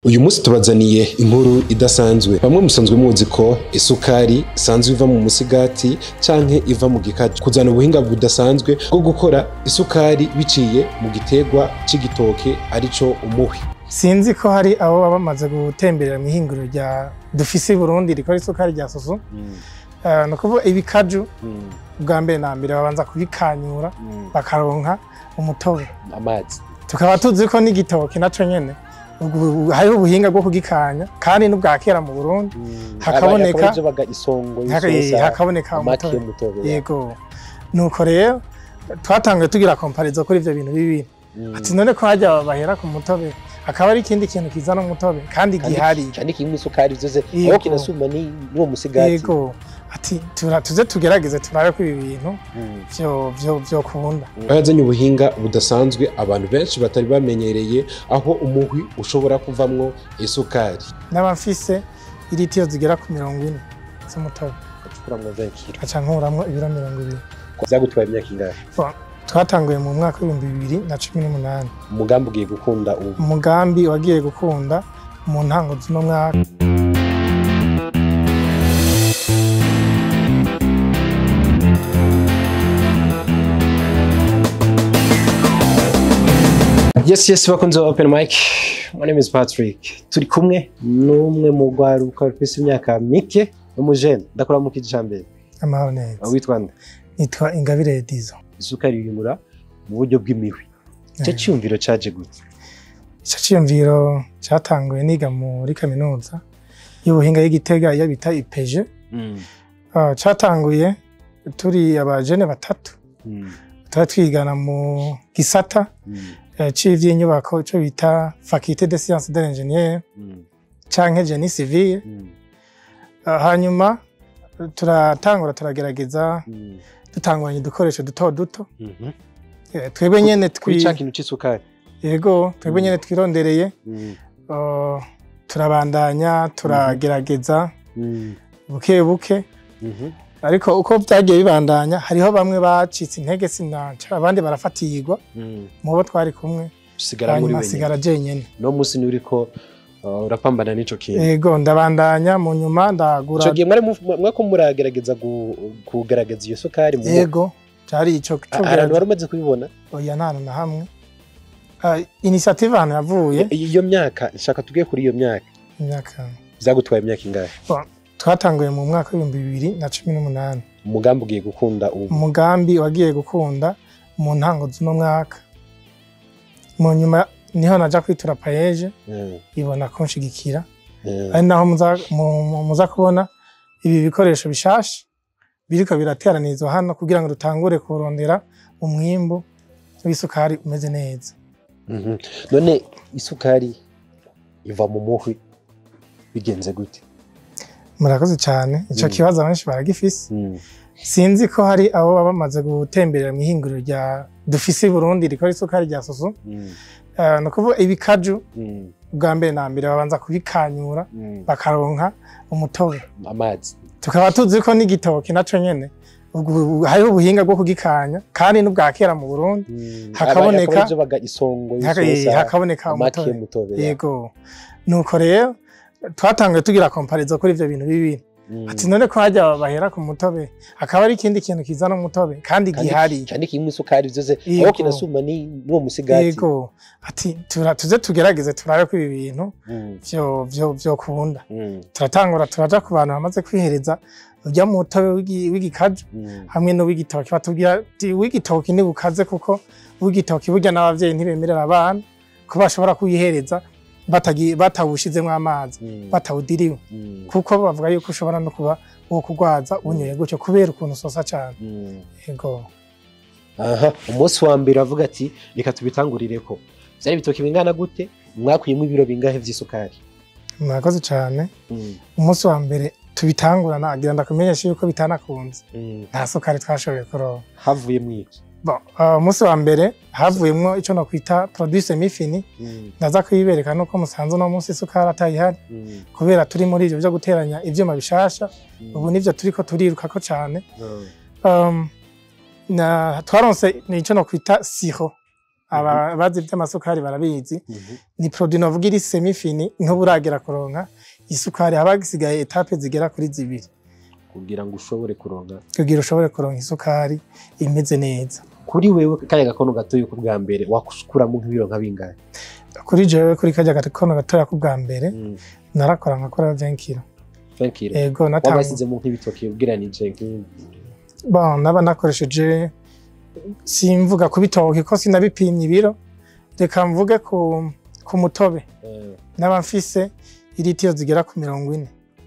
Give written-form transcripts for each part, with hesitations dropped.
Uyu munsi tubazaniye inkuru idasanzwe. Bamwe musanzwe muzi ko isukari isanzwe iva mu musigati canke iva mu gikaju. Kuzana ubuhinga budasanzwe bwo gukora isukari biciye mu giterwa c'igitoke arico umuhwi. Sinzi ko hari abo baba bamaze gutemberera mw'ihinguriro rya dufise i Burundi rikora isukari rya Soso. Ni ukuvuga ibikaju bwa mbere na mbere babanza kubikanyura bakaronka umutobe, amazi. Tukaba tuzi ko n'igitoke naco nyene hariho ubuhinga bwo kugikanya kandi n'ubwa kera mu Burundi hakaboneka isongo, hakaboneka umutobe. Yego, nuko rero twatanguye tugira comparaison kuri ivyo bintu bibiri. Ati none ko hajya bahera ku mutobe akaba ari ikindi kintu kizana umutobe kandi gihari kandi kimwe isukari vyose aho kinasuma ni n'uwo musigati. Yego, ati tuze tugerageze turabe ko ibi bintu vyo kubunda. Bazanye ubuhinga budasanzwe abantu benshi batari bamenyereye, aho umuhwi ushobora kuvamwo isukari. N'abafise iritiyo zigera ku 40 z'umutobe acukuramwo 20 kilo, aca nkuramwo ibiro 20. Vyagutwaye imyaka ingahe? Twatanguye mu mwaka w'2018. Umugambi ugiye gukunda ubu? Umugambi wagiye gukunda mu ntango z'uno mwaka. Yes, bakunze Open Mic. My name is Patrick. Turi kumwe n'umwe mu rwaruka rufise imyaka mike n'umujene. Ndakora mu kijambere. Amahoro neza. Witwa nde? Nitwa Ingabire Edizo. Isukari yimura mu buryo bw'imihwi. Ico cyumviro caje gute? Ico cyumviro cyatanguye niga muri kaminuza y'ubuhinga y'Igitega iyo bita IPG. Cyatanguye turi abajene batatu. Twari twigana mu gisata c'ivy'inyubako ico bita Faculté des Sciences de l'Ingénieur canke Génie Civil. Hanyuma turatangura turagerageza dutanguranye udukoresho duto duto. Twebwe nyene twica kintu c'isukari. Yego, twebwe nyene twirondereye. Turabandanya turagerageza buke buke. Ariko uko byagiye bibandanya hariho bamwe bacitse intege sinaca, abandi barafatirwa mu bo twari kumwe, usigara muri wenyine. Sigara jenyene. No musi ni uriko urapambana n'ico kintu. Yego, ndabandanya mu nyuma ndagura. Ico gihe mwari mwako muragerageza kugerageza iyo sukari mu. Yego, cyari ico cyo. Abantu bari umaze kubibona? Oya, nta na hamwe. Initiative hano yavuye iyo myaka, nshaka tugiye kuri iyo myaka. Imyaka byagutwaye imyaka ingahe? Twatanguye mu mwaka w'2018. Umugambi ugiye gukunda ubu? Umugambi wagiye gukunda mu ntango z'uno mwaka. Mu nyuma niho naja kwitura PAEEJ ibona kunshigikira. Ari naho muza kubona ibi bikoresho bishasha biriko birateranizwa hano kugira ngo dutangure kurondera umwimbu w'isukari umeze neza. None isukari iva mu muhwi bigenze gute? Murakoze cyane. Ico kibazo benshi baragifise. Sinzi ko hari abo baba bamaze gutemberera mw'ihinguriro rya dufise i Burundi rikora isukari rya Soso. Ni ukuvuga ibikaju bwa mbere na mbere babanza kubikanyura bakaronka umutobe, amazi. Tukaba tuzi ko n'igitoke naco nyene hariho ubuhinga bwo kugikanya kandi n'ubwa kera mu Burundi hakaboneka isongo, hakaboneka umutobe. Yego, nuko rero twatanguye tugira comparaison kuri ivyo bintu bibiri. Ati none ko hajya bahera ku mutobe akaba ari ikindi kintu kizana umutobe kandi gihari kandi kimwe isukari vyose aho kinasuma ni n'uwo musigati. Yego, ati tuze tugerageze turabe ko ibi bintu vyo kubunda. Turatangura turaja ku bantu bamaze kwihereza urya mutobe w'igikaju hamwe n'uw'igitoki. Batubwira ati uw'igitoki ni bukaze kuko uw'igitoki burya n'abavyeyi ntibemerera abana ko bashobora kuyihereza batawushizemo amazi, batawudiriwe, kuko bavuga yuko ushobora no kuba wo kugwaza unyoye gutyo kubera ukuntu usosa cyane. Yego. Aha, umunsi wa mbere avuga ati reka tubitangurireko. Byari bitoki bingana gute? Mwakuyemo ibiro bingahe vy'isukari? Murakoze cyane. Umunsi wa mbere tubitangura nagira ndakumenyesha yuko bitanakunze. Nta sukari twashoboye kuronka. Havuyemo iki? Bon, umunsi wa mbere havuyemwo ico nokwita produit semi-fini. Ndaza kuyibereka nuko musanze no munsi isukari atayihari. Kubera turi muri ivyo byo guteranya ivyuma bishasha, ubu nivyo turiko turirukako cane. Na twaronse nico nokwita siro. Abazi by'amasukari barabizi. Ni produit novuga iri semi fini, ntuburagera kuronka isukari, haba hasigaye étape zigera kuri zibiri kugira ngo ushobore kuronka kugira ushobore kuronka isukari imeze neza. Kuri wewe, kaya gakono gatoyi ku bwa mbere, wakukuramo nk'ibiro nka bingahe? Kuri jewe, kuri kajya gakono gatoya ku bwa mbere, narakora nkakora 20 kilo. 20 kilo? Ego, natanga. Wabasizemo nk'ibitoki ugereranije nk'ibi? Bon, naba nakoresheje, simvuga ku bitoki ko sinabipimye ibiro, reka mvuge ku mutobe. Naba mfise iritiro zigera ku 40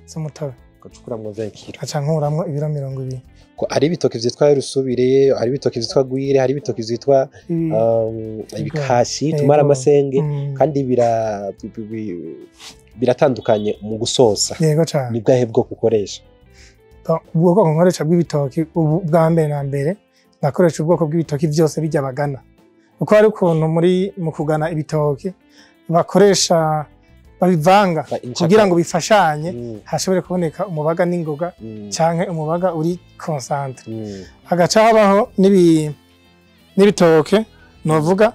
z'umutobe. Ugacukuramwo 20 kilo? Aca nkuramwo ibiro 20. Ko hari ibitoki vyitwa rusubire, hari ibitoki vyitwa gwire, hari ibitoki vyitwa ibikashi, tumara amasenge, kandi biratandukanye mu gusosa. Yego cane. Ni bwahe bwoko ukoresha? Bon, ubwoko nkoresha bw'ibitoki, ubu bwa mbere na mbere nakoresha ubwoko bw'ibitoki byose bijya bagana, kuko hari ukuntu muri mu kugana ibitoki bakoresha, babivanga kugira ngo bifashanye, hashobore kuboneka umubaga n'ingoga canke umubaga uri concentré. Hagaca habaho n'ibitoke novuga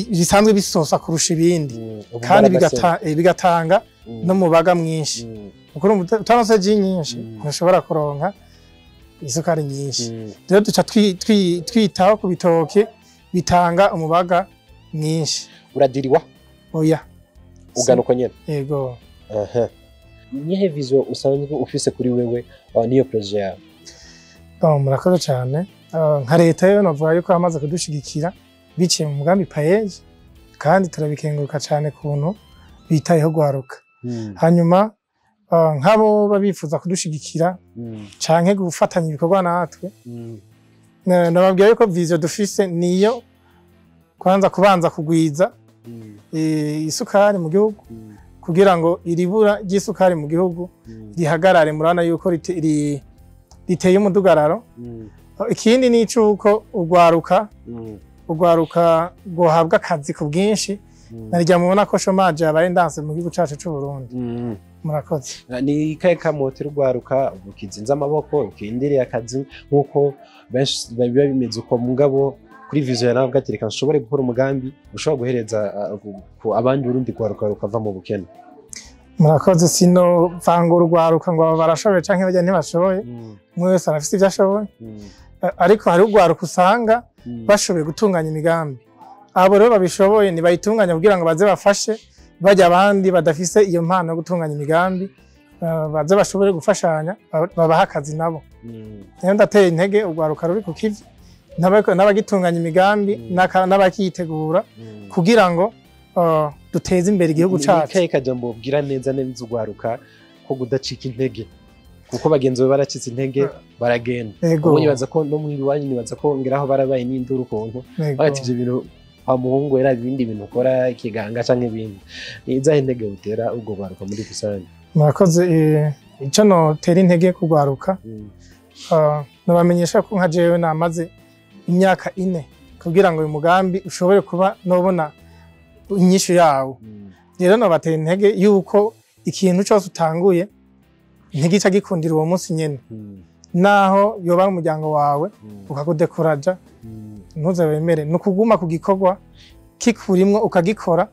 bisanzwe bisosa kurusha ibindi, kandi bigatanga n'umubaga mwinshi. Kuko urumva utaronse jus nyinshi, ntushobora kuronka isukari nyinshi. Rero duca twitaho ku bitoke bitanga umubaga mwinshi. Uradiriwa? Oya. Ugana uko nyene? Yego. Aha, nihe vision usanzwe ufise kuri wewe niyo projet yawe? Bon, murakoze cyane. Nka leta yo navuga yuko yamaze kudushigikira biciye mu mugambi PAEEJ, kandi turabikenguruka cyane kuntu bitayeho gwaruka. Hanyuma nk'abo babifuza kudushigikira canke gufatanya ibikorwa natwe, nababwira yuko vision dufise niyo kwanza kubanza kugwiza isukari mu gihugu, kugira ngo iribura ry'isukari mu gihugu rihagarare. Murabona yuko riteye umudugararo. Ikindi ni icuko urwaruka rwohabwa akazi ku bwinshi, narirya mubona ko chômage yabaye ndanse mu gihugu cacu c'u Burundi. Murakoze. Ni kahe kamote rugwaruka ukizinze amaboko ukindiriye akazi, nk'uko benshi biba bimeze uko, mugabo kuri vision yawe ati: "Reka nshobore gukora umugambi ushobora guhereza ku abandi urundi rwaruka rukava mu bukene"? Murakoze. Sino vanga urwaruka ngo aba barashoboye canke barya ntibashoboye. Umwe wese arafise ivyo ashoboye. Ariko hari urwaruka usanga bashoboye gutunganya imigambi. Abo rero babishoboye ntibayitunganya kugira ngo baze bafashe bajya abandi badafise iyo mpano yo gutunganya imigambi, baze bashobore gufashanya, babahe akazi nabo. Rero ndateye intege urwaruka ruri ku kivi n'abagitunganya imigambi n'abakiyitegura kugira ngo duteze imbere igihugu Ni cacu. kahe kajambo ubwira neza neza urwaruka ko kudacika intege, kuko bagenzi bawe baracitse intege baragenda? Ubu nibaza ko no mu iwanyu, nibaza ko ngeraho barabaye n'induru ukuntu bagati ivyo bintu wa muhungu era ibindi bintu ukora ikiganga canke ibindi. Ni izahe intege utera ubwo rwaruka muri rusange? Murakoze. Ico notera intege kugwaruka, nobamenyesha ko nka jewe namaze imyaka 4 kugira ngo uyu mugambi ushobore kuba nobona inyishu yawo. Rero nobatera intege yuko ikintu cose utanguye ntigica gikundira uwo munsi nyene, naho yoba ari umuryango wawe ukakudekuraja, ntuze wemere. Ni ukuguma ku gikorwa kikurimwo ukagikora,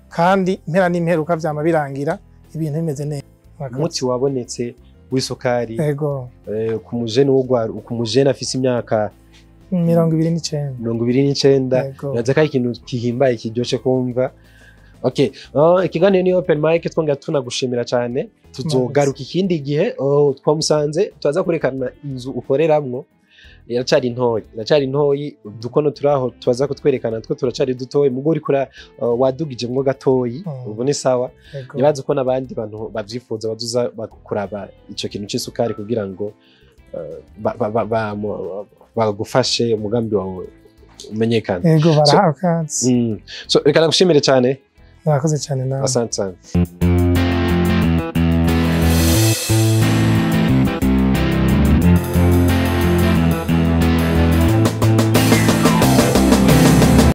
kandi impera n'imperuka vyama birangira ibintu bimeze neza. Murakoze. Umuti wabonetse w'isukari. Ego. Ku mujene w'urwaruka, ku mujene afise imyaka 29. 29. Ego. Nibaza ko ari ikintu gihimbaye, kiryoshe kumva. Okay, ikiganiro ni open mic, twongera tunagushimira cyane. Tuzogaruka ikindi gihe. Oh, twamusanze turaza kurekana inzu ukoreramwo, iracari ntoyi, iracari ntoyi. Udukono turaho tubaza kutwerekana two turacari dutoyi, mugo uriko wadugije mwo gatoyi. Ubu ni sawa. Ego. Nibaza ko n'abandi bantu bavyifuza bazuza kuraba ico kintu c'isukari kugira ngo bagufashe umugambi wawe umenyekane. Ego, barahawe kazi. So reka nagushimire cyane. Murakoze cyane nawe. Asante sana.